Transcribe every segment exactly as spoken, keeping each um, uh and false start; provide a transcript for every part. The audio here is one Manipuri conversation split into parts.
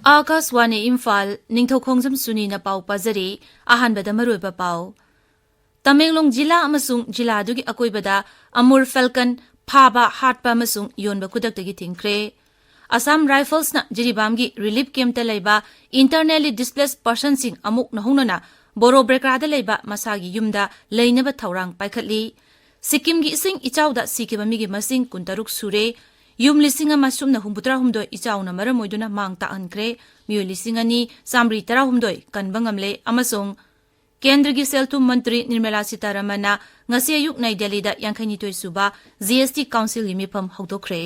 ꯑꯥꯀꯥꯁꯋꯥꯅꯤ ꯏꯝꯐꯥꯜ, ꯅꯤꯡꯊꯧꯈꯣꯡꯖꯝ ꯁꯨꯅꯤꯅ ꯄꯥꯎ ꯄꯥꯖꯔꯤ꯫ ꯑꯍꯥꯟꯕꯗ ꯃꯔꯨꯑꯣꯏꯕ ꯄꯥꯎ꯫ ꯇꯃꯦꯡꯂꯣꯡ ꯖꯤꯂꯥ ꯑꯃꯁꯨꯡ ꯖꯤꯂꯥ ꯑꯗꯨꯒꯤ ꯑꯀꯣꯏꯕꯗ ꯑꯃꯨꯔ ꯐꯦꯜꯀꯟ ꯐꯥꯕ, ꯍꯥꯠꯄ ꯑꯃꯁꯨꯡ ꯌꯣꯟꯕ ꯈꯨꯗꯛꯇꯒꯤ ꯊꯤꯡꯈ꯭ꯔꯦ꯫ ꯑꯁꯥꯝ ꯔꯥꯏꯐꯜꯁꯅ ꯖꯤꯔꯤꯕꯥꯝꯒꯤ ꯔꯤꯂꯤꯐ ꯀꯦꯝꯞꯇ ꯂꯩꯕ internally displaced personꯁꯤꯡ ꯑꯃꯨꯛ ꯅꯧꯍꯧꯅꯅ ꯕꯣꯔꯣ ꯕ꯭ꯔꯦꯀ꯭ꯔꯥꯗ ꯂꯩꯕ ꯃꯁꯥꯒꯤ ꯌꯨꯝꯗ ꯂꯩꯅꯕ ꯊꯧꯔꯥꯡ ꯄꯥꯏꯈꯠꯂꯤ꯫ ꯁꯤꯛꯀꯤꯝꯒꯤ ꯏꯁꯤꯡ ꯏꯆꯥꯎꯗ ꯁꯤꯈꯤꯕ ꯃꯤꯒꯤ ꯃꯁꯤꯡ ꯀꯨꯟꯇꯔꯨꯛ ꯁꯨꯔꯦ꯫ ꯌꯨꯝ ꯂꯤꯁꯤꯡ ꯑꯃ ꯁꯨꯞꯅ ꯍꯨꯝꯐꯨꯇꯔꯥꯍꯨꯝꯗꯣꯏ ꯏꯆꯥꯎꯅ ꯃꯔꯝ ꯑꯣꯏꯗꯨꯅ ꯃꯥꯡ ꯇꯥꯛꯍꯟꯈ꯭ꯔꯦ꯫ ꯃꯤꯑꯣꯏ ꯂꯤꯁꯤꯡ ꯑꯅꯤ ꯆꯥꯃꯔꯤ ꯇꯔꯥꯍꯨꯝꯗꯣꯏ ꯀꯟꯕ ꯉꯝꯂꯦ꯫ ꯑꯃꯁꯨꯡ ꯀꯦꯟꯗ꯭ꯔꯒꯤ ꯁꯦꯜ ꯊꯨꯝ ꯃꯟꯇ꯭ꯔꯤ ꯅꯤꯔꯃꯂꯥ ꯁꯤꯇꯥꯔꯥꯃꯟꯅ ꯉꯁꯤ ꯑꯌꯨꯛ ꯅꯩ ꯗꯦꯜꯂꯤꯗ ꯌꯥꯡꯈꯩꯅꯤꯊꯣꯏ ꯁꯨꯕ G S T Councilꯒꯤ ꯃꯤꯐꯝ ꯍꯧꯗꯣꯛꯈ꯭ꯔꯦ꯫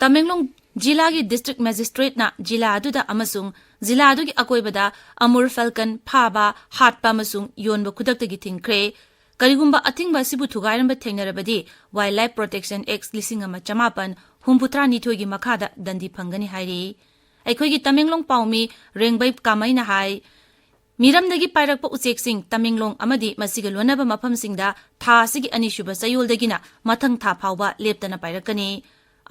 ꯇꯃꯦꯡꯂꯣꯡ ꯖꯤꯂꯥꯒꯤ district magistrateꯅ ꯖꯤꯂꯥ ꯑꯗꯨꯗ ꯑꯃꯁꯨꯡ ꯖꯤꯂꯥ ꯑꯗꯨꯒꯤ ꯑꯀꯣꯏꯕꯗ ꯑꯃꯨꯔ ꯐꯦꯜꯀꯟ ꯐꯥꯕ, ꯍꯥꯠꯄ ꯑꯃꯁꯨꯡ ꯌꯣꯟꯕ ꯈꯨꯗꯛꯇꯒꯤ ꯊꯤꯡꯈ꯭ꯔꯦ꯫ ꯀꯔꯤꯒꯨꯝꯕ ꯑꯊꯤꯡꯕ ꯑꯁꯤꯕꯨ ꯊꯨꯒꯥꯏꯔꯝꯕ ꯊꯦꯡꯅꯔꯕꯗꯤ Wildlife Protection Act ꯂꯤꯁꯤꯡ ꯑꯃ ꯆꯃꯥꯄꯟ ꯍꯨꯝꯐꯨꯇꯔꯥꯅꯤꯊꯣꯏꯒꯤ ꯃꯈꯥꯗ ꯗꯟꯗꯤ ꯐꯪꯒꯅꯤ ꯍꯥꯏꯔꯤ꯫ ꯑꯩꯈꯣꯏꯒꯤ ꯇꯃꯦꯡꯂꯣꯡ ꯄꯥꯎꯃꯤ ꯔꯦꯡꯕꯩ ꯀꯥꯃꯩꯅ ꯍꯥꯏ, ꯃꯤꯔꯝꯗꯒꯤ ꯄꯥꯏꯔꯛꯄ ꯎꯆꯦꯛꯁꯤꯡ ꯇꯃꯦꯡꯂꯣꯡ ꯑꯃꯗꯤ ꯃꯁꯤꯒ ꯂꯣꯟꯅꯕ ꯃꯐꯝꯁꯤꯡꯗ ꯊꯥ ꯑꯁꯤꯒꯤ ꯑꯅꯤꯁꯨꯕ ꯆꯌꯣꯜꯗꯒꯤꯅ ꯃꯊꯪ ꯊꯥ ꯐꯥꯎꯕ ꯂꯦꯞꯇꯅ ꯄꯥꯏꯔꯛꯀꯅꯤ꯫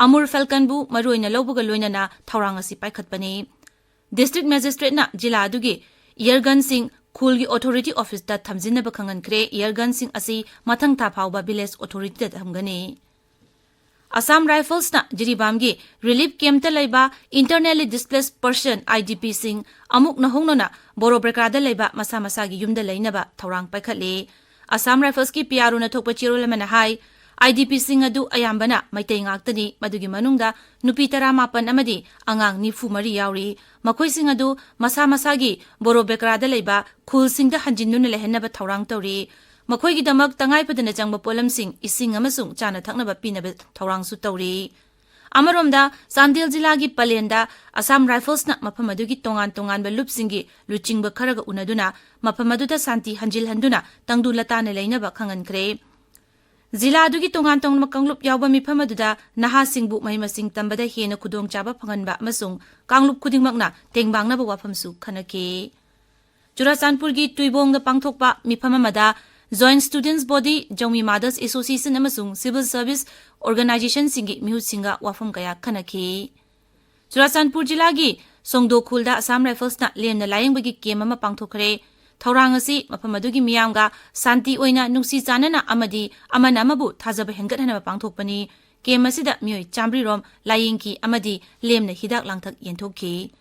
ꯑꯃꯨꯔ ꯐꯦꯜꯀꯟꯕꯨ ꯃꯔꯨꯑꯣꯏꯅ ꯂꯧꯕꯒ ꯂꯣꯏꯅꯅ ꯊꯧꯔꯥꯡ ꯑꯁꯤ ꯄꯥꯏꯈꯠꯄꯅꯤ꯫ District magistrateꯅ ꯖꯤꯂꯥ ꯑꯗꯨꯒꯤ ear gunꯁꯤꯡ ꯈꯨꯜꯒꯤ authority officeꯇ ꯊꯝꯖꯤꯟꯅꯕ ꯈꯪꯍꯟꯈ꯭ꯔꯦ꯫ Ear gunꯁꯤꯡ ꯑꯁꯤ ꯃꯊꯪ ꯊꯥ ꯐꯥꯎꯕ village authorityꯗ ꯊꯝꯒꯅꯤ꯫ ꯑꯁꯥꯝ ꯔꯥꯏꯐꯜꯁꯅ ꯖꯤꯔꯤꯕꯥꯝꯒꯤ ꯔꯤꯂꯤꯐ ꯀꯦꯝꯞꯇ ꯂꯩꯕ internally displaced person, IDPꯁꯤꯡ ꯑꯃꯨꯛ ꯅꯧꯍꯧꯅꯅ ꯕꯣꯔꯣ ꯕ꯭ꯔꯦꯀ꯭ꯔꯥꯗ ꯂꯩꯕ ꯃꯁꯥ ꯃꯁꯥꯒꯤ ꯌꯨꯝꯗ ꯂꯩꯅꯕ ꯊꯧꯔꯥꯡ ꯄꯥꯏꯈꯠꯂꯤ꯫ ꯑꯁꯥꯝ ꯔꯥꯏꯐꯜꯁꯀꯤ PROꯅ ꯊꯣꯛꯄ ꯆꯦꯔꯣꯜ ꯑꯃꯅ ꯍꯥꯏ, IDPꯁꯤꯡ ꯑꯗꯨ ꯑꯌꯥꯝꯕꯅ ꯃꯩꯇꯩ ꯉꯥꯛꯇꯅꯤ, ꯃꯗꯨꯒꯤ ꯃꯅꯨꯡꯗ ꯅꯨꯄꯤ ꯇꯔꯥꯃꯥꯄꯟ ꯑꯃꯗꯤ ꯑꯉꯥꯡ ꯅꯤꯐꯨ ꯃꯔꯤ ꯌꯥꯎꯔꯤ꯫ ꯃꯈꯣꯏꯁꯤꯡ ꯑꯗꯨ ꯃꯁꯥ ꯃꯁꯥꯒꯤ ꯕꯣꯔꯣ ꯕꯦꯀ꯭ꯔꯥꯗ ꯂꯩꯕ ꯈꯨꯜꯁꯤꯡꯗ ꯍꯟꯖꯤꯟꯗꯨꯅ ꯂꯩꯍꯟꯅꯕ ꯊꯧꯔꯥꯡ ꯇꯧꯔꯤ꯫ ꯃꯈꯣꯏꯒꯤꯗꯃꯛ ꯇꯉꯥꯏ ꯐꯗꯅ ꯆꯪꯕ ꯄꯣꯠꯂꯝꯁꯤꯡ, ꯏꯁꯤꯡ ꯑꯃꯁꯨꯡ ꯆꯥꯅ ꯊꯛꯅꯕ ꯄꯤꯅꯕ ꯊꯧꯔꯥꯡꯁꯨ ꯇꯧꯔꯤ꯫ ꯑꯃꯔꯣꯝꯗ, ꯆꯥꯟꯗꯦꯜ ꯖꯤꯂꯥꯒꯤ ꯄꯂꯦꯟꯗ ꯑꯁꯥꯝ ꯔꯥꯏꯐꯜꯁꯅ ꯃꯐꯝ ꯑꯗꯨꯒꯤ ꯇꯣꯉꯥꯟ ꯇꯣꯉꯥꯟꯕ ꯂꯨꯞꯁꯤꯡꯒꯤ ꯂꯨꯆꯤꯡꯕ ꯈꯔꯒ ꯎꯅꯗꯨꯅ ꯃꯐꯝ ꯑꯗꯨꯗ ꯁꯥꯟꯇꯤ ꯍꯟꯖꯤꯜꯍꯟꯗꯨꯅ ꯇꯪꯗꯨ ꯂꯇꯥꯅ ꯂꯩꯅꯕ ꯈꯪꯍꯟꯈ꯭ꯔꯦ꯫ ꯖꯤꯂꯥꯗꯨꯒꯤ ꯇꯣꯉꯥꯟ ꯇꯣꯉꯥꯟꯕ ꯀꯥꯡꯂꯨꯞ ꯌꯥꯎꯕ ꯃꯤꯐꯝ ꯑꯗꯨꯗ ꯅꯍꯥꯁꯤꯡꯕꯨ ꯃꯍꯩ ꯃꯁꯤꯡ ꯇꯝꯕꯗ ꯍꯦꯟꯅ ꯈꯨꯗꯣꯡꯆꯥꯕ ꯐꯪꯍꯟꯕ ꯑꯃꯁꯨꯡ ꯀꯥꯡꯂꯨꯞ ꯈꯨꯗꯤꯡꯃꯛꯅ ꯇꯦꯡꯕꯥꯡꯅꯕ ꯋꯥꯐꯝꯁꯨ ꯈꯟꯅꯈꯤ꯫ ꯆꯨꯔꯥꯆꯥꯟꯄꯨꯔꯒꯤ ꯇꯨꯏꯕꯣꯡꯗ ꯄꯥꯡꯊꯣꯛꯄ ꯃꯤꯐꯝ ꯑꯃꯗ Joint Students Body, Jaumi Mothers Association ꯑꯃꯁꯨꯡ civil service organizationꯁꯤꯡꯒꯤ ꯃꯤꯍꯨꯠꯁꯤꯡꯒ ꯋꯥꯐꯝ ꯀꯌꯥ ꯈꯟꯅꯈꯤ꯫ ꯆꯨꯔꯥꯆꯥꯟꯄꯨꯔ ꯖꯤꯂꯥꯒꯤ ꯁꯣꯡꯗꯣꯈꯨꯜꯗ Assam Riflesꯅ ꯂꯦꯝꯅ ꯂꯥꯌꯦꯡꯕꯒꯤ ꯀꯦꯝ ꯑꯃ ꯄꯥꯡꯊꯣꯛꯈ꯭ꯔꯦ꯫ ꯊꯧꯔꯥꯡ ꯑꯁꯤ ꯃꯐꯝ ꯑꯗꯨꯒꯤ ꯃꯤꯌꯥꯝꯒ ꯁꯥꯟꯇꯤ ꯑꯣꯏꯅ ꯅꯨꯡꯁꯤ ꯆꯥꯟꯅꯅ ꯑꯃꯗꯤ ꯑꯃꯅ ꯑꯃꯕꯨ ꯊꯥꯖꯕ ꯍꯦꯟꯒꯠꯍꯟꯅꯕ ꯄꯥꯡꯊꯣꯛꯄꯅꯤ꯫ ꯀꯦꯝ ꯑꯁꯤꯗ ꯃꯤꯑꯣꯏ ꯆꯥꯃꯔꯤ ꯔꯣꯝ ꯂꯥꯌꯦꯡꯈꯤ ꯑꯃꯗꯤ ꯂꯦꯝꯅ ꯍꯤꯗꯥꯛ ꯂꯥꯡꯊꯛ ꯌꯦꯟꯊꯣꯛꯈꯤ꯫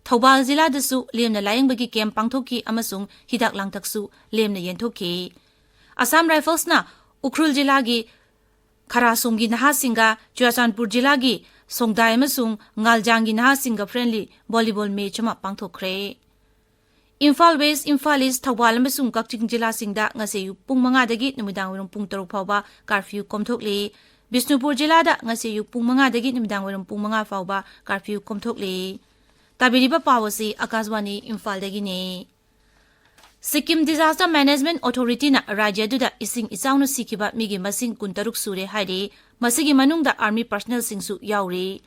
ꯊꯧꯕꯥꯜ ꯖꯤꯂꯥꯗꯁꯨ ꯂꯦꯝꯅ ꯂꯥꯌꯦꯡꯕꯒꯤ ꯀꯦꯝ ꯄꯥꯡꯊꯣꯛꯈꯤ ꯑꯃꯁꯨꯡ ꯍꯤꯗꯥꯛ ꯂꯥꯡꯊꯛꯁꯨ ꯂꯦꯝꯅ ꯌꯦꯟꯊꯣꯛꯈꯤ꯫ Assam Riflesꯅ ꯎꯈ꯭ꯔꯨꯜ ꯖꯤꯂꯥꯒꯤ ꯈꯔꯥꯁꯣꯡꯒꯤ ꯅꯍꯥꯁꯤꯡꯒ ꯆꯨꯔꯥꯆꯥꯟꯄꯨꯔ ꯖꯤꯂꯥꯒꯤ ꯁꯣꯡꯗꯥꯏ ꯑꯃꯁꯨꯡ ꯉꯥꯜꯖꯥꯡꯒꯤ ꯅꯍꯥꯁꯤꯡꯒ friendly volleyball match ꯑꯃ ꯄꯥꯡꯊꯣꯛꯈ꯭ꯔꯦ꯫ ꯏꯝꯐꯥꯜ West, ꯏꯝꯐꯥꯜ East, ꯊꯧꯕꯥꯜ ꯑꯃꯁꯨꯡ ꯀꯛꯆꯤꯡ ꯖꯤꯂꯥꯁꯤꯡꯗ ꯉꯁꯤ ꯑꯌꯨꯛ ꯄꯨꯡ ꯃꯉꯥꯗꯒꯤ ꯅꯨꯃꯤꯗꯥꯡ ꯋꯥꯏꯔꯝ ꯄꯨꯡ ꯇꯔꯨꯛ ꯐꯥꯎꯕ curfew ꯀꯣꯝꯊꯣꯛꯂꯤ꯫ ꯕꯤꯁꯅꯨꯄꯨꯔ ꯖꯤꯂꯥꯗ ꯉꯁꯤ ꯑꯌꯨꯛ ꯄꯨꯡ ꯃꯉꯥꯗꯒꯤ ꯅꯨꯃꯤꯗꯥꯡ ꯋꯥꯏꯔꯝ ꯄꯨꯡ ꯃꯉꯥ ꯐꯥꯎꯕ curfew ꯀꯣꯝꯊꯣꯛꯂꯤ꯫ ꯇꯥꯕꯤꯔꯤꯕ ꯄꯥꯎ ꯑꯁꯤ ꯑꯀꯥꯁꯕꯥꯅꯤ ꯏꯝꯐꯥꯜꯗꯒꯤꯅꯤ꯫ ꯁꯤꯛꯀꯤꯝ Disaster Management Authorityꯅ ꯔꯥꯖ꯭ꯌ ꯑꯗꯨꯗ ꯏꯁꯤꯡ ꯏꯆꯥꯎꯅ ꯁꯤꯈꯤꯕ ꯃꯤꯒꯤ ꯃꯁꯤꯡ ꯀꯨꯟꯇꯔꯨꯛ ꯁꯨꯔꯦ ꯍꯥꯏꯔꯤ꯫ ꯃꯁꯤꯒꯤ ꯃꯅꯨꯡꯗ army personnelꯁꯤꯡꯁꯨ ꯌꯥꯎꯔꯤ꯫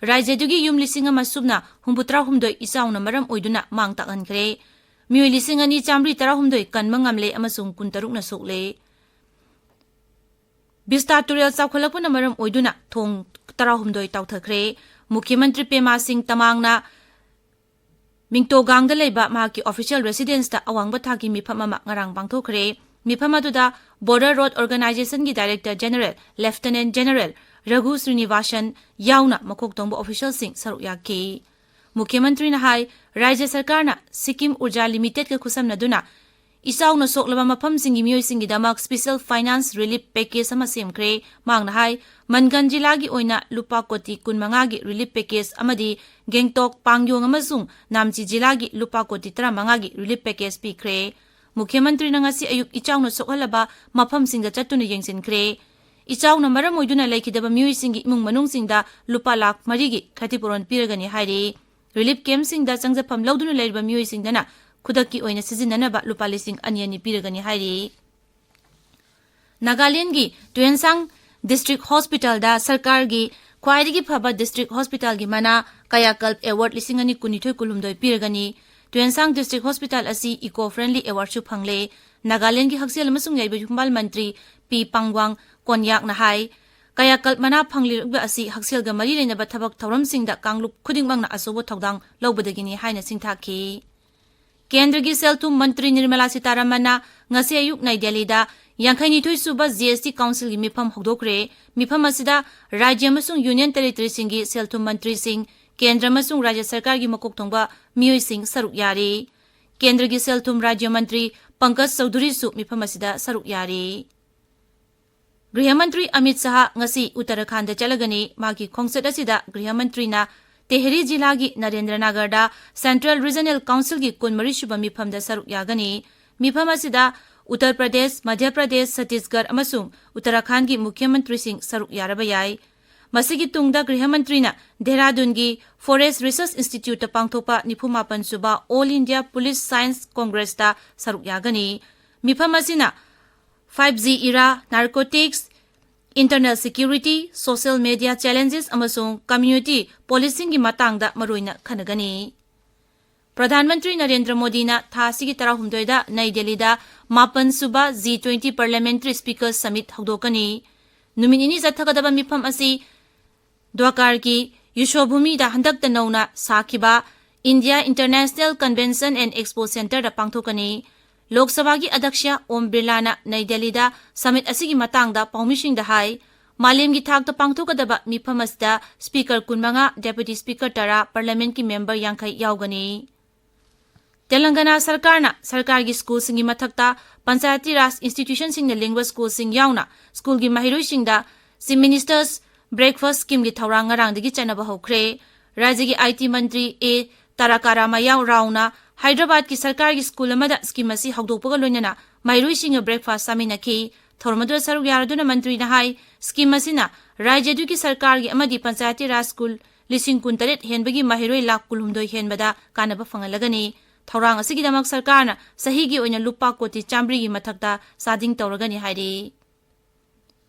ꯔꯥꯖ꯭ꯌ ꯑꯗꯨꯒꯤ ꯌꯨꯝ ꯂꯤꯁꯤꯡ ꯑꯃ ꯁꯨꯞꯅ ꯍꯨꯝꯐꯨꯇꯔꯥ ꯍꯨꯝꯗꯣꯏ ꯏꯆꯥꯎꯅ ꯃꯔꯝ ꯑꯣꯏꯗꯨꯅ ꯃꯥꯡ ꯇꯥꯛꯍꯟꯈ꯭ꯔꯦ꯫ ꯃꯤꯑꯣꯏ ꯂꯤꯁꯤꯡ ꯑꯅꯤ ꯆꯥꯃꯔꯤ ꯇꯔꯥꯍꯨꯝꯗꯣꯏ ꯀꯟꯕ ꯉꯝꯂꯦ ꯑꯃꯁꯨꯡ ꯀꯨꯟꯇꯔꯨꯛꯅ ꯁꯣꯛꯂꯦ꯫ ꯕꯤꯁꯇꯥ ꯇꯨꯔꯦꯜ ꯆꯥꯎꯈꯠꯂꯛꯄꯅ ꯃꯔꯝ ꯑꯣꯏꯗꯨꯅ ꯊꯣꯡ ꯇꯔꯥꯍꯨꯝꯗꯣꯏ ꯇꯥꯎꯊꯈ꯭ꯔꯦ꯫ ꯃꯨꯈ꯭ꯌ ꯃꯟꯇ꯭ꯔꯤ ꯄꯦꯃꯥ ꯁꯤꯡ ꯇꯃꯥꯡꯅ ꯃꯤꯡꯇꯣꯒꯥꯡꯗ ꯂꯩꯕ ꯃꯍꯥꯛꯀꯤ official residenceꯇ ꯑꯋꯥꯡꯕ ꯊꯥꯛꯀꯤ ꯃꯤꯐꯝ ꯑꯃ ꯉꯔꯥꯡ ꯄꯥꯡꯊꯣꯛꯈ꯭ꯔꯦ꯫ ꯃꯤꯐꯝ ꯑꯗꯨꯗ Border Road Organizationꯒꯤ Director General Lieutenant General ꯔꯘꯨ ꯁ꯭ꯔꯤꯅꯤꯕꯥꯁꯟ ꯌꯥꯎꯅ ꯃꯀꯣꯛ ꯊꯣꯡꯕ officialꯁꯤꯡ ꯁꯔꯨꯛ ꯌꯥꯈꯤ꯫ ꯃꯨꯈ꯭ꯌ ꯃꯟꯇ꯭ꯔꯤꯅ ꯍꯥꯏ, ꯔꯥꯖ꯭ꯌ ꯁꯔꯀꯥꯔꯅ ꯁꯤꯛꯀꯤꯝ ꯎꯔꯖꯥ Limitedꯀ ꯈꯨꯠꯁꯝꯅꯗꯨꯅ ꯏꯆꯥꯎꯅ ꯁꯣꯛꯂꯕ ꯃꯐꯝꯁꯤꯡꯒꯤ ꯃꯤꯑꯣꯏꯁꯤꯡꯒꯤꯗꯃꯛ special finance relief package ꯑꯃ ꯁꯦꯝꯈ꯭ꯔꯦ꯫ ꯃꯍꯥꯛꯅ ꯍꯥꯏ, ꯃꯟꯒꯟ ꯖꯤꯂꯥꯒꯤ ꯑꯣꯏꯅ ꯂꯨꯄꯥ ꯀꯣꯇꯤ ꯀꯨꯟꯃꯉꯥꯒꯤ relief package ꯑꯃꯗꯤ ꯒꯦꯡꯇꯣꯛ, ꯄꯥꯡꯌꯣꯡ ꯑꯃꯁꯨꯡ ꯅꯥꯝꯆꯤ ꯖꯤꯂꯥꯒꯤ ꯂꯨꯄꯥ ꯀꯣꯇꯤ ꯇꯔꯥꯃꯉꯥꯒꯤ relief package ꯄꯤꯈ꯭ꯔꯦ꯫ ꯃꯨꯈ꯭ꯌ ꯃꯟꯇ꯭ꯔꯤꯅ ꯉꯁꯤ ꯑꯌꯨꯛ ꯏꯆꯥꯎꯅ ꯁꯣꯛꯍꯜꯂꯕ ꯃꯐꯝꯁꯤꯡꯗ ꯆꯠꯇꯨꯅ ꯌꯦꯡꯁꯤꯟꯈ꯭ꯔꯦ꯫ ꯏꯆꯥꯎꯅ ꯃꯔꯝ ꯑꯣꯏꯗꯨꯅ ꯂꯩꯈꯤꯗꯕ ꯃꯤꯑꯣꯏꯁꯤꯡꯒꯤ ꯏꯃꯨꯡ ꯃꯅꯨꯡꯁꯤꯡꯗ ꯂꯨꯄꯥ ꯂꯥꯈ ꯃꯔꯤꯒꯤ ꯈꯇꯤꯄꯨꯔꯣꯟ ꯄꯤꯔꯒꯅꯤ ꯍꯥꯏꯔꯤ꯫ Relief campꯁꯤꯡꯗ ꯆꯪꯖꯐꯝ ꯂꯧꯗꯨꯅ ꯂꯩꯔꯤꯕ ꯃꯤꯑꯣꯏꯁꯤꯡꯗꯅ ꯈꯨꯗꯛꯀꯤ ꯑꯣꯏꯅ ꯁꯤꯖꯤꯟꯅꯅꯕ ꯂꯨꯄꯥ ꯂꯤꯁꯤꯡ ꯑꯅꯤ ꯑꯅꯤ ꯄꯤꯔꯒꯅꯤ ꯍꯥꯏꯔꯤ꯫ ꯅꯥꯒꯥꯂꯦꯟꯒꯤ ꯇꯨꯌꯦꯟꯁꯥꯡ ꯗꯤꯁꯇ꯭ꯔꯤꯛ ꯍꯣꯁꯄꯤꯇꯥꯜꯗ ꯁꯔꯀꯥꯔꯒꯤ ꯈ꯭ꯋꯥꯏꯗꯒꯤ ꯐꯕ ꯗꯤꯁꯇ꯭ꯔꯤꯛ ꯍꯣꯁꯄꯤꯇꯥꯜꯒꯤ ꯃꯅꯥ ꯀꯌꯥꯀꯜꯞ ꯑꯦꯋꯥꯔꯗ ꯂꯤꯁꯤꯡ ꯑꯅꯤ ꯀꯨꯟꯅꯤꯊꯣꯏ ꯀꯨꯟꯍꯨꯝꯗꯣꯏ ꯄꯤꯔꯒꯅꯤ꯫ ꯇꯨꯌꯦꯟꯁꯥꯡ ꯗꯤꯁꯇ꯭ꯔꯤꯛ ꯍꯣꯁꯄꯤꯇꯥꯜ ꯑꯁꯤ ꯏꯀꯣ ꯐ꯭ꯔꯦꯟꯂꯤ ꯑꯦꯋꯥꯔꯗꯁꯨ ꯐꯪꯂꯦ꯫ ꯅꯥꯒꯥꯂꯦꯟꯒꯤ ꯍꯛꯁꯦꯜ ꯑꯃꯁꯨꯡ ꯌꯥꯏꯐ ꯌꯨꯝꯕꯥꯜ ꯃꯟꯇ꯭ꯔꯤ ꯄꯤ ꯄꯥꯡꯋꯥꯡ ꯀꯣꯟꯌꯥꯛꯅ ꯍꯥꯏ, ꯀꯌꯥꯀꯜꯞ ꯃꯅꯥ ꯐꯪꯂꯤꯕ ꯑꯁꯤ ꯍꯛꯁꯦꯜꯒ ꯃꯔꯤ ꯂꯩꯅꯕ ꯊꯕꯛ ꯊꯧꯔꯝꯁꯤꯡꯗ ꯀꯥꯡꯂꯨꯞ ꯈꯨꯗꯤꯡꯃꯛꯅ ꯑꯆꯧꯕ ꯊꯧꯗꯥꯡ ꯂꯧꯕꯗꯒꯤꯅꯤ ꯍꯥꯏꯅ ꯁꯤꯡꯊꯥꯈꯤ꯫ ꯀꯦꯟꯗ꯭ꯔꯒꯤ ꯁꯦꯜ ꯊꯨꯝ ꯃꯟꯇ꯭ꯔꯤ ꯅꯤꯔꯃꯂꯥ ꯁꯤꯇꯥꯔꯥꯃꯟꯅ ꯉꯁꯤ ꯑꯌꯨꯛ ꯅꯩ ꯗꯦꯜꯂꯤꯗ ꯌꯥꯡꯈꯩꯅꯤꯊꯣꯏ ꯁꯨꯕ ꯖꯤ ꯑꯦꯁ ꯇꯤ ꯀꯥꯎꯟꯁꯤꯜꯒꯤ ꯃꯤꯐꯝ ꯍꯧꯗꯣꯛꯈ꯭ꯔꯦ꯫ ꯃꯤꯐꯝ ꯑꯁꯤꯗ ꯔꯥꯖ꯭ꯌ ꯑꯃꯁꯨꯡ ꯌꯨꯅꯤꯌꯟ ꯇꯦꯔꯤꯇꯣꯔꯤꯁꯤꯡꯒꯤ ꯁꯦꯜ ꯊꯨꯝ ꯃꯟꯇ꯭ꯔꯤꯁꯤꯡ, ꯀꯦꯟꯗ꯭ꯔ ꯑꯃꯁꯨꯡ ꯔꯥꯖ꯭ꯌ ꯁꯔꯀꯥꯔꯒꯤ ꯃꯀꯣꯛ ꯊꯣꯡꯕ ꯃꯤꯑꯣꯏꯁꯤꯡ ꯁꯔꯨꯛ ꯌꯥꯔꯤ꯫ ꯀꯦꯟꯗ꯭ꯔꯒꯤ ꯁꯦꯜ ꯊꯨꯝ ꯔꯥꯖ꯭ꯌ ꯃꯟꯇ꯭ꯔꯤ ꯄꯪꯀꯖ ꯆꯧꯙꯨꯔꯤꯁꯨ ꯃꯤꯐꯝ ꯑꯁꯤꯗ ꯁꯔꯨꯛ ꯌꯥꯔꯤ꯫ ꯒ꯭ꯔꯤꯍ ꯃꯟꯇ꯭ꯔꯤ ꯑꯃꯤꯠ ꯁꯍꯥ ꯉꯁꯤ ꯎꯠꯇꯔꯈꯥꯟꯗ ꯆꯠꯂꯒꯅꯤ꯫ ꯃꯥꯒꯤ ꯈꯣꯡꯆꯠ ꯑꯁꯤꯗ ꯒ꯭ꯔꯤꯍ ꯃꯟꯇ꯭ꯔꯤꯅ ꯇꯦꯍꯔꯤ ꯖꯤꯂꯥꯒꯤ ꯅꯔꯦꯟꯗ꯭ꯔ ꯅꯥꯒꯔꯗ ꯁꯦꯟꯇ꯭ꯔꯦꯜ ꯔꯤꯖꯅꯦꯜ ꯀꯥꯎꯟꯁꯤꯜꯒꯤ ꯀꯨꯟꯃꯔꯤ ꯁꯨꯕ ꯃꯤꯐꯝꯗ ꯁꯔꯨꯛ ꯌꯥꯒꯅꯤ꯫ ꯃꯤꯐꯝ ꯑꯁꯤꯗ ꯎꯠꯇꯔ ꯄ꯭ꯔꯗꯦꯁ, ꯃꯙ꯭ꯌ ꯄ꯭ꯔꯗꯦꯁ, ꯁꯠꯇꯤꯁꯒꯔ ꯑꯃꯁꯨꯡ ꯎꯠꯇꯔꯈꯥꯟꯒꯤ ꯃꯨꯈ꯭ꯌ ꯃꯟꯇ꯭ꯔꯤꯁꯤꯡ ꯁꯔꯨꯛ ꯌꯥꯔꯕ ꯌꯥꯏ꯫ ꯃꯁꯤꯒꯤ ꯇꯨꯡꯗ ꯒ꯭ꯔꯤꯍ ꯃꯟꯇ꯭ꯔꯤꯅ ꯗꯦꯍꯔꯥꯗꯨꯟꯒꯤ ꯐꯣꯔꯦꯁ ꯔꯤꯁꯔꯁ ꯏꯟꯁꯇꯤꯇ꯭ꯌꯨꯠꯇ ꯄꯥꯡꯊꯣꯛꯄ ꯅꯤꯐꯨ ꯃꯥꯄꯟ ꯁꯨꯕ ꯑꯣꯜ ꯏꯟꯗꯤꯌꯥ ꯄꯨꯂꯤꯁ ꯁꯥꯏꯟꯁ ꯀꯣꯡꯒ꯭ꯔꯦꯁꯇ ꯁꯔꯨꯛ ꯌꯥꯒꯅꯤ꯫ ꯃꯤꯐꯝ ꯑꯁꯤꯅ five G era, narcotics, internal security, social media challenges ꯑꯃꯁꯨꯡ community policingꯒꯤ ꯃꯇꯥꯡꯗ ꯃꯔꯨꯑꯣꯏꯅ ꯈꯟꯅꯒꯅꯤ꯫ ꯄ꯭ꯔꯙꯥꯟ ꯃꯟꯇ꯭ꯔꯤ ꯅꯔꯦꯟꯗ꯭ꯔ ꯃꯣꯗꯤꯅ ꯊꯥ ꯑꯁꯤꯒꯤ ꯇꯔꯥꯍꯨꯝꯗꯣꯏꯗ ꯅꯩ ꯗꯦꯜꯂꯤꯗ ꯃꯥꯄꯟ ꯁꯨꯕ G twenty Parliamentary Speakers Summit ꯍꯧꯗꯣꯛꯀꯅꯤ꯫ ꯅꯨꯃꯤꯠ ꯅꯤꯅꯤ ꯆꯠꯊꯒꯗꯕ ꯃꯤꯐꯝ ꯑꯁꯤ ꯗ꯭ꯋꯥꯀꯥꯔꯒꯤ ꯌꯨꯁꯣꯚꯨꯃꯤꯗ ꯍꯟꯗꯛꯇ ꯅꯧꯅ ꯁꯥꯈꯤꯕ India International Convention and Expo Centreꯗ ꯄꯥꯡꯊꯣꯛꯀꯅꯤ꯫ ꯂꯣꯛ ꯁꯚꯥꯒꯤ ꯑꯗ꯭ꯌꯛꯁ ꯑꯣꯝ ꯕꯤꯔꯂꯥꯅ ꯅꯩ ꯗꯦꯜꯂꯤꯗ summit ꯑꯁꯤꯒꯤ ꯃꯇꯥꯡꯗ ꯄꯥꯎꯃꯤꯁꯤꯡꯗ ꯍꯥꯏ, ꯃꯥꯂꯦꯝꯒꯤ ꯊꯥꯛꯇ ꯄꯥꯡꯊꯣꯛꯀꯗꯕ ꯃꯤꯐꯝ ꯑꯁꯤꯗ speaker ꯀꯨꯟꯃꯉꯥ, deputy speaker ꯇꯔꯥ, parliamentꯀꯤ member ꯌꯥꯡꯈꯩ ꯌꯥꯎꯒꯅꯤ꯫ ꯇꯦꯂꯪꯒꯅꯥ ꯁꯔꯀꯥꯔꯅ ꯁꯔꯀꯥꯔꯒꯤ ꯁ꯭ꯀꯨꯜꯁꯤꯡꯒꯤ ꯃꯊꯛꯇ ꯄꯟꯆꯥꯌꯇꯤ ꯔꯥꯖ ꯏꯟꯁꯇꯤꯇ꯭ꯌꯨꯁꯟꯁꯤꯡꯅ ꯂꯤꯡꯕ ꯁ꯭ꯀꯨꯜꯁꯤꯡ ꯌꯥꯎꯅ ꯁ꯭ꯀꯨꯜꯒꯤ ꯃꯍꯩꯔꯣꯏꯁꯤꯡꯗ Chief Minister's Breakfast Schemeꯒꯤ ꯊꯧꯔꯥꯡ ꯉꯔꯥꯡꯗꯒꯤ ꯆꯠꯅꯕ ꯍꯧꯈ꯭ꯔꯦ꯫ ꯔꯥꯖ꯭ꯌꯒꯤ ꯑꯥꯏ ꯇꯤ ꯃꯟꯇ꯭ꯔꯤ ꯑꯦ ꯇꯥꯔꯥꯀꯥ ꯔꯥꯃꯥꯌꯥ ꯔꯥꯎꯅ ꯍꯥꯏꯗ꯭ꯔꯕꯥꯗꯀꯤ ꯁꯔꯀꯥꯔꯒꯤ ꯁ꯭ꯀꯨꯜ ꯑꯃꯗ scheme ꯑꯁꯤ ꯍꯧꯗꯣꯛꯄꯒ ꯂꯣꯏꯅꯅ ꯃꯍꯩꯔꯣꯏꯁꯤꯡꯒ breakfast ꯆꯥꯃꯤꯟꯅꯈꯤ꯫ ꯊꯧꯔꯝ ꯑꯗꯨꯗ ꯁꯔꯨꯛ ꯌꯥꯔꯗꯨꯅ ꯃꯟꯇ꯭ꯔꯤꯅ ꯍꯥꯏ, scheme ꯑꯁꯤꯅ ꯔꯥꯖ꯭ꯌ ꯑꯗꯨꯒꯤ ꯁꯔꯀꯥꯔꯒꯤ ꯑꯃꯗꯤ ꯄꯟꯆꯥꯌꯇꯤ ꯔꯥꯖ ꯁ꯭ꯀꯨꯜ ꯂꯤꯁꯤꯡ ꯀꯨꯟꯇꯔꯦꯠ ꯍꯦꯟꯕꯒꯤ ꯃꯍꯩꯔꯣꯏ ꯂꯥꯈ ꯀꯨꯟꯍꯨꯝꯗꯣꯏ ꯍꯦꯟꯕꯗ ꯀꯥꯟꯅꯕ ꯐꯪꯍꯜꯂꯒꯅꯤ꯫ ꯊꯧꯔꯥꯡ ꯑꯁꯤꯒꯤꯗꯃꯛ ꯁꯔꯀꯥꯔꯅ ꯆꯍꯤꯒꯤ ꯑꯣꯏꯅ ꯂꯨꯄꯥ ꯀꯣꯇꯤ ꯆꯥꯃꯔꯤꯒꯤ ꯃꯊꯛꯇ ꯆꯥꯗꯤꯡ ꯇꯧꯔꯒꯅꯤ ꯍꯥꯏꯔꯤ꯫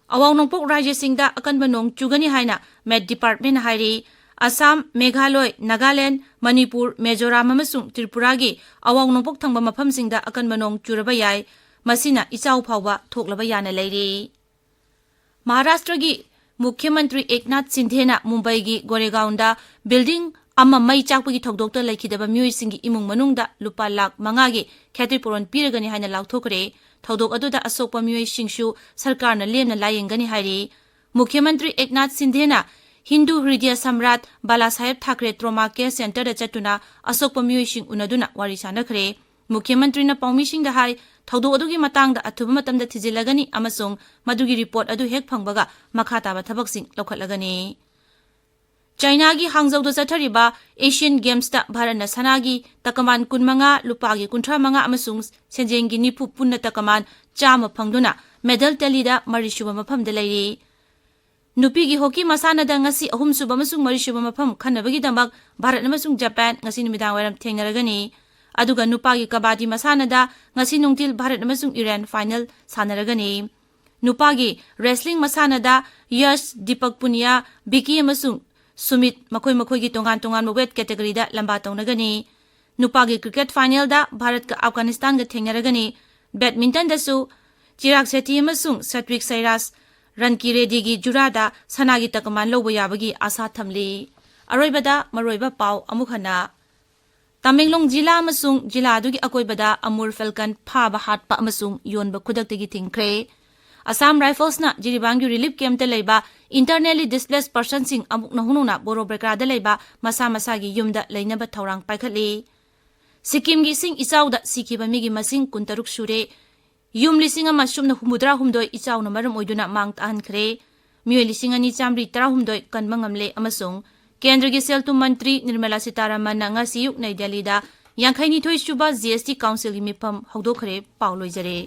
ꯑꯋꯥꯡ ꯅꯣꯡꯄꯣꯛ ꯔꯥꯖ꯭ꯌꯁꯤꯡꯗ ꯑꯀꯟꯕ ꯅꯣꯡ ꯆꯨꯒꯅꯤ ꯍꯥꯏꯅ ꯃꯦꯠ ꯗꯤꯄꯥꯔꯠꯃꯦꯟꯅ ꯍꯥꯏꯔꯤ꯫ ꯑꯁꯥꯝ, ꯃꯦꯘꯥꯂꯣꯏ, ꯅꯥꯒꯥꯂꯦꯟ, ꯃꯅꯤꯄꯨꯔ, ꯃꯤꯖꯣꯔꯥꯝ ꯑꯃꯁꯨꯡ ꯇ꯭ꯔꯤꯄꯨꯔꯥꯒꯤ ꯑꯋꯥꯡ ꯅꯣꯡꯄꯣꯛ ꯊꯪꯕ ꯃꯐꯝꯁꯤꯡꯗ ꯑꯀꯟꯕ ꯅꯣꯡ ꯆꯨꯔꯕ ꯌꯥꯏ꯫ ꯃꯁꯤꯅ ꯏꯆꯥꯎ ꯐꯥꯎꯕ ꯊꯣꯛꯂꯕ ꯌꯥꯅ ꯂꯩꯔꯤ꯫ ꯃꯍꯥꯔꯥꯁꯇ꯭ꯔꯒꯤ ꯃꯨꯈ꯭ꯌ ꯃꯟꯇ꯭ꯔꯤ ꯑꯦꯛꯅꯥꯊ ꯁꯤꯟꯙꯦꯅ ꯃꯨꯝꯕꯩꯒꯤ ꯒꯣꯔꯦꯒꯥꯎꯟꯗ ꯕꯤꯜꯗꯤꯡ ꯑꯃ ꯃꯩ ꯆꯥꯛꯄꯒꯤ ꯊꯧꯗꯣꯛꯇ ꯂꯩꯈꯤꯗꯕ ꯃꯤꯑꯣꯏꯁꯤꯡꯒꯤ ꯏꯃꯨꯡ ꯃꯅꯨꯡꯗ ꯂꯨꯄꯥ ꯂꯥꯈ ꯃꯉꯥꯒꯤ ꯈꯦꯇ꯭ꯔꯤꯄꯨꯔꯣꯟ ꯄꯤꯔꯒꯅꯤ ꯍꯥꯏꯅ ꯂꯥꯎꯊꯣꯛꯈ꯭ꯔꯦ꯫ ꯊꯧꯗꯣꯛ ꯑꯗꯨꯗ ꯑꯁꯣꯛꯄ ꯃꯤꯑꯣꯏꯁꯤꯡꯁꯨ ꯁꯔꯀꯥꯔꯅ ꯂꯦꯝꯅ ꯂꯥꯌꯦꯡꯒꯅꯤ ꯍꯥꯏꯔꯤ꯫ ꯃꯨꯈ꯭ꯌ ꯃꯟꯇ꯭ꯔꯤ ꯑꯦꯛꯅꯥꯊ ꯁꯤꯟꯙꯦꯅ ꯍꯤꯟꯗꯨ ꯍ꯭ꯔꯤꯗꯌ ꯁꯝꯔꯥꯠ ꯕꯥꯂꯥꯁꯥꯍꯦꯕ ꯊꯥꯀ꯭ꯔꯦ ꯇ꯭ꯔꯣꯃꯥ ꯀꯦꯌꯔ ꯁꯦꯟꯇꯔꯗ ꯆꯠꯇꯨꯅ ꯑꯁꯣꯛꯄ ꯃꯤꯑꯣꯏꯁꯤꯡ ꯎꯅꯗꯨꯅ ꯋꯥꯔꯤ ꯁꯥꯅꯈ꯭ꯔꯦ꯫ ꯃꯨꯈ꯭ꯌ ꯃꯟꯇ꯭ꯔꯤꯅ ꯄꯥꯎꯃꯤꯁꯤꯡꯗ ꯍꯥꯏ, ꯊꯧꯗꯣꯛ ꯑꯗꯨꯒꯤ ꯃꯇꯥꯡꯗ ꯑꯊꯨꯕ ꯃꯇꯝꯗ ꯊꯤꯖꯤꯜꯂꯒꯅꯤ ꯑꯃꯁꯨꯡ ꯃꯗꯨꯒꯤ ꯔꯤꯄꯣꯔꯠ ꯑꯗꯨ ꯍꯦꯛ ꯐꯪꯕꯒ ꯃꯈꯥ ꯇꯥꯕ ꯊꯕꯛꯁꯤꯡ ꯂꯧꯈꯠꯂꯒꯅꯤ꯫ ꯆꯥꯏꯅꯥꯒꯤ ꯍꯥꯡꯖꯧꯗ ꯆꯠꯊꯔꯤꯕ ꯑꯦꯁꯤꯌꯟ ꯒꯦꯝꯁꯇ ꯚꯥꯔꯠꯅ ꯁꯅꯥꯒꯤ ꯇꯀꯃꯥꯟ ꯀꯨꯟꯃꯉꯥ, ꯂꯨꯄꯥꯒꯤ ꯀꯨꯟꯊ꯭ꯔꯥ ꯃꯉꯥ ꯑꯃꯁꯨꯡ ꯁꯦꯟꯖꯦꯡꯒꯤ ꯅꯤꯐꯨ ꯄꯨꯟꯅ ꯇꯀꯃꯥꯟ ꯆꯥꯝꯃ ꯐꯪꯗꯨꯅ ꯃꯦꯗꯜ ꯇꯦꯂꯤꯗ ꯃꯔꯤꯁꯨꯕ ꯃꯐꯝꯗ ꯂꯩꯔꯤ꯫ ꯅꯨꯄꯤꯒꯤ ꯍꯣꯀꯤ ꯃꯁꯥꯟꯅꯗ ꯉꯁꯤ ꯑꯍꯨꯝꯁꯨꯕ ꯑꯃꯁꯨꯡ ꯃꯔꯤꯁꯨꯕ ꯃꯐꯝ ꯈꯟꯅꯕꯒꯤꯗꯃꯛ ꯚꯥꯔꯠ ꯑꯃꯁꯨꯡ ꯖꯄꯥꯟ ꯉꯁꯤ ꯅꯨꯃꯤꯗꯥꯡ ꯋꯥꯏꯔꯝ ꯊꯦꯡꯅꯔꯒꯅꯤ꯫ ꯑꯗꯨꯒ ꯅꯨꯄꯥꯒꯤ ꯀꯕꯥꯗꯤ ꯃꯁꯥꯟꯅꯗ ꯉꯁꯤ ꯅꯨꯡꯊꯤꯜ ꯚꯥꯔꯠ ꯑꯃꯁꯨꯡ ꯏꯔꯥꯟ ꯐꯥꯏꯅꯦꯜ ꯁꯥꯟꯅꯔꯒꯅꯤ꯫ ꯅꯨꯄꯥꯒꯤ ꯔꯦꯁꯂꯤꯡ ꯃꯁꯥꯟꯅꯗ ꯌꯁ, ꯗꯤꯄꯛ ꯄꯨꯅꯤꯌꯥ, ꯕꯤꯀꯤ ꯑꯃꯁꯨꯡ ꯁꯨꯃꯤꯠ ꯃꯈꯣꯏ ꯃꯈꯣꯏꯒꯤ ꯇꯣꯉꯥꯟ ꯇꯣꯉꯥꯟꯕ ꯋꯦꯠ ꯀꯦꯇꯦꯒꯣꯔꯤꯗ ꯂꯝꯕꯥ ꯇꯧꯅꯒꯅꯤ꯫ ꯅꯨꯄꯥꯒꯤ ꯀ꯭ꯔꯤꯀꯦꯠ ꯐꯥꯏꯅꯦꯜꯗ ꯚꯥꯔꯠꯀ ꯑꯐꯒꯥꯅꯤꯁꯇꯥꯟꯒ ꯊꯦꯡꯅꯔꯒꯅꯤ꯫ ꯕꯦꯗꯃꯤꯟꯇꯟꯗꯁꯨ ꯆꯤꯔꯥꯛ ꯁꯦꯇꯤ ꯑꯃꯁꯨꯡ ꯁꯥꯇ꯭ꯋꯤꯛ ꯁꯥꯏꯔꯥꯖ, ꯔꯟꯀꯤ ꯔꯦꯗꯤꯒꯤ ꯖꯨꯔꯥꯗ ꯁꯅꯥꯒꯤ ꯇꯀꯃꯥꯟ ꯂꯧꯕ ꯌꯥꯕꯒꯤ ꯑꯥꯁꯥ ꯊꯝꯂꯤ꯫ ꯑꯔꯣꯏꯕꯗ ꯃꯔꯨꯑꯣꯏꯕ ꯄꯥꯎ ꯑꯃꯨꯛ ꯍꯟꯅ꯫ ꯇꯃꯦꯡꯂꯣꯡ ꯖꯤꯂꯥ ꯑꯃꯁꯨꯡ ꯖꯤꯂꯥ ꯑꯗꯨꯒꯤ ꯑꯀꯣꯏꯕꯗ ꯑꯃꯨꯔ ꯐꯦꯜꯀꯟ ꯐꯥꯕ, ꯍꯥꯠꯄ ꯑꯃꯁꯨꯡ ꯌꯣꯟꯕ ꯈꯨꯗꯛꯇꯒꯤ ꯊꯤꯡꯈ꯭ꯔꯦ꯫ ꯑꯁꯥꯝ ꯔꯥꯏꯐꯜꯁꯅ ꯖꯤꯔꯤꯕꯥꯝꯒꯤ ꯔꯤꯂꯤꯐ ꯀꯦꯝꯞꯇ ꯂꯩꯕ internally displaced personꯁꯤꯡ ꯑꯃꯨꯛ ꯅꯧꯍꯧꯅꯅ ꯕꯣꯔꯣ ꯕ꯭ꯔꯦꯀ꯭ꯔꯥꯗ ꯂꯩꯕ ꯃꯁꯥ ꯃꯁꯥꯒꯤ ꯌꯨꯝꯗ ꯂꯩꯅꯕ ꯊꯧꯔꯥꯡ ꯄꯥꯏꯈꯠꯂꯤ꯫ ꯁꯤꯛꯀꯤꯝꯒꯤ ꯏꯁꯤꯡ ꯏꯆꯥꯎꯗ ꯁꯤꯈꯤꯕ ꯃꯤꯒꯤ ꯃꯁꯤꯡ ꯀꯨꯟꯇꯔꯨꯛ ꯁꯨꯔꯦ꯫ ꯌꯨꯝ ꯂꯤꯁꯤꯡ ꯑꯃ ꯁꯨꯞꯅ ꯍꯨꯝꯐꯨꯇꯔꯥ ꯍꯨꯝꯗꯣꯏ ꯏꯆꯥꯎꯅ ꯃꯔꯝ ꯑꯣꯏꯗꯨꯅ ꯃꯥꯡ ꯇꯥꯛꯍꯟꯈ꯭ꯔꯦ꯫ ꯃꯤꯑꯣꯏ ꯂꯤꯁꯤꯡ ꯑꯅꯤ ꯆꯥꯃꯔꯤ ꯇꯔꯥꯍꯨꯝꯗꯣꯏ ꯀꯟꯕ ꯉꯝꯂꯦ ꯑꯃꯁꯨꯡ ꯀꯦꯟꯗ꯭ꯔꯒꯤ ꯁꯦꯜ ꯊꯨꯝ ꯃꯟꯇ꯭ꯔꯤ ꯅꯤꯔꯃꯂꯥ ꯁꯤꯇꯥꯔꯥꯃꯟꯅ ꯉꯁꯤ ꯑꯌꯨꯛ ꯅꯩ ꯗꯦꯜꯂꯤꯗ ꯌꯥꯡꯈꯩꯅꯤꯊꯣꯏ ꯁꯨꯕ ꯖꯤ ꯑꯦꯁ ꯇꯤ ꯀꯥꯎꯟꯁꯤꯜꯒꯤ ꯃꯤꯐꯝ ꯍꯧꯗꯣꯛꯈ꯭ꯔꯦ꯫ ꯄꯥꯎ ꯂꯣꯏꯖꯔꯦ꯫